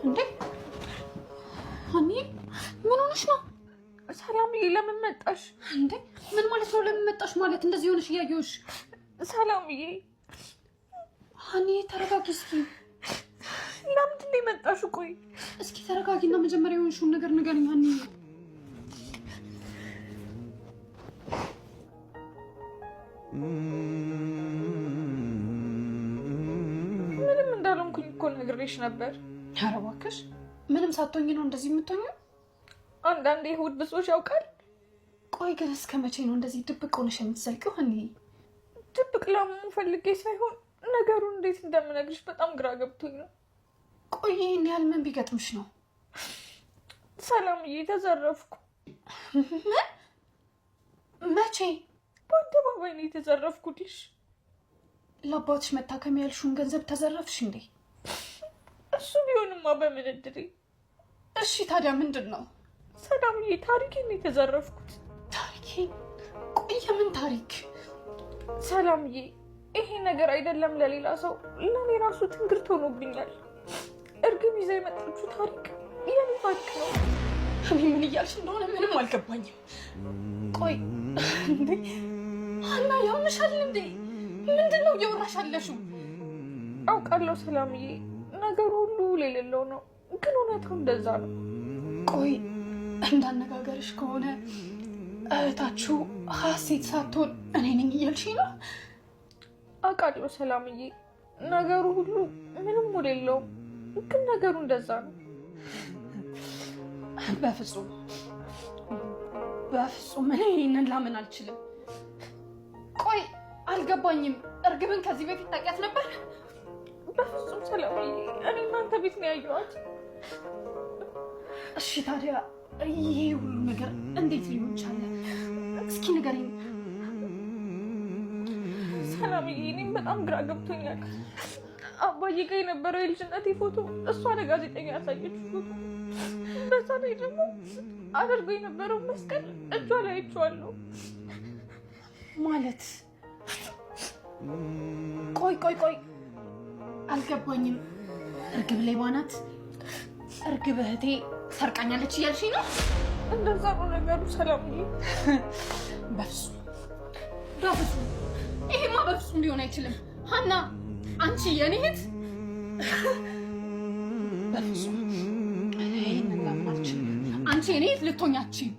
እንዴ ሀኒ፣ ምን ሆነሽ ነው? ሰላምዬ፣ ለምን መጣሽ? እንዴ ምን ማለት ነው? ለምን መጣሽ ማለት እንደዚህ ሆነሽ እያየሁሽ። ሰላምዬ፣ ሀኒ ተረጋጊ እስኪ። ለምንድን ነው የመጣሽው? ቆይ እስኪ ተረጋጊና መጀመሪያ የሆንሽውን ነገር ንገሪኝ ሀኒ። ምንም እንዳልሆንኩኝ እኮ ነግሬሽ ነበር። ኧረ እባክሽ ምንም ሳትሆኝ ነው እንደዚህ የምትሆኚው? አንዳንዴ እሑድ ብሶሽ ያውቃል። ቆይ ግን እስከ መቼ ነው እንደዚህ ድብቅ ሆነሽ የምትዘልቂው ሀኒ? ድብቅ ለመሆን ፈልጌ ሳይሆን ነገሩን እንዴት እንደምነግርሽ በጣም ግራ ገብቶኝ ነው። ቆይ ይህን ያህል ምን ቢገጥምሽ ነው? ሰላምዬ፣ ተዘረፍኩ። ምን? መቼ? በአደባባይ ነው የተዘረፍኩልሽ። ለአባትሽ መታከሚያ ያልሽውን ገንዘብ ተዘረፍሽ እንዴ? እሱ ቢሆንማ በምን እድሌ። እሺ ታዲያ ምንድን ነው? ሰላምዬ፣ ታሪኬን ነው የተዘረፍኩት። ታሪኬን? ቆይ የምን ታሪክ? ሰላምዬ፣ ይሄ ነገር አይደለም ለሌላ ሰው፣ ለእኔ ራሱ ትንግርት ሆኖብኛል። እርግብ ይዛ የመጣችው ታሪክ የኔ ታሪክ ነው። እኔ ምን እያልሽ እንደሆነ ምንም አልገባኝም። ቆይ እንዴ ሀና ያምሻል እንዴ? ምንድን ነው እየወራሽ ያለሽው? አውቃለሁ ሰላምዬ፣ ነገሩ ሁሉ ውል የሌለው ነው፣ ግን እውነታው እንደዛ ነው። ቆይ እንዳነጋገርሽ ከሆነ እህታችሁ ሀሴት ሳትሆን እኔ ነኝ እያልሽኝ ነው? አውቃለሁ ሰላምዬ፣ ነገሩ ሁሉ ምንም ውል የለውም፣ ግን ነገሩ እንደዛ ነው። በፍጹም በፍጹም እኔ ይህንን ላምን አልችልም። ቆይ አልገባኝም። እርግብን ከዚህ በፊት ታውቂያት ነበር? በፍጹም ሰላምዬ፣ እኔ እናንተ ቤት ነው ያየኋት። እሺ ታዲያ ይሄ ሁሉ ነገር እንዴት ሊሆን ቻለ? እስኪ ንገሪኝ። ሰላምዬ፣ እኔም በጣም ግራ ገብቶኛል። አባዬ ጋር የነበረው የልጅነቴ ፎቶ እሷ ለጋዜጠኛ ያሳየችው ፎቶ፣ በዛ ላይ ደግሞ አድርጎ የነበረው መስቀል እጇ ላይ አይቼዋለሁ። ማለት ቆይ ቆይ ቆይ አልገባኝም። እርግብ ሌባ ናት? እርግብ እህቴ ሰርቃኛለች እያልሽኝ ነው? እንደዛ ነው ነገሩ ሰላምዬ። በፍጹም በፍጹም፣ ይሄማ በፍጹም ሊሆን አይችልም። ሀና አንቺ የኔ እህት? በፍጹም ይሄንን ላምን አልችልም። አንቺ የኔ እህት ልትሆኝ አትችይም።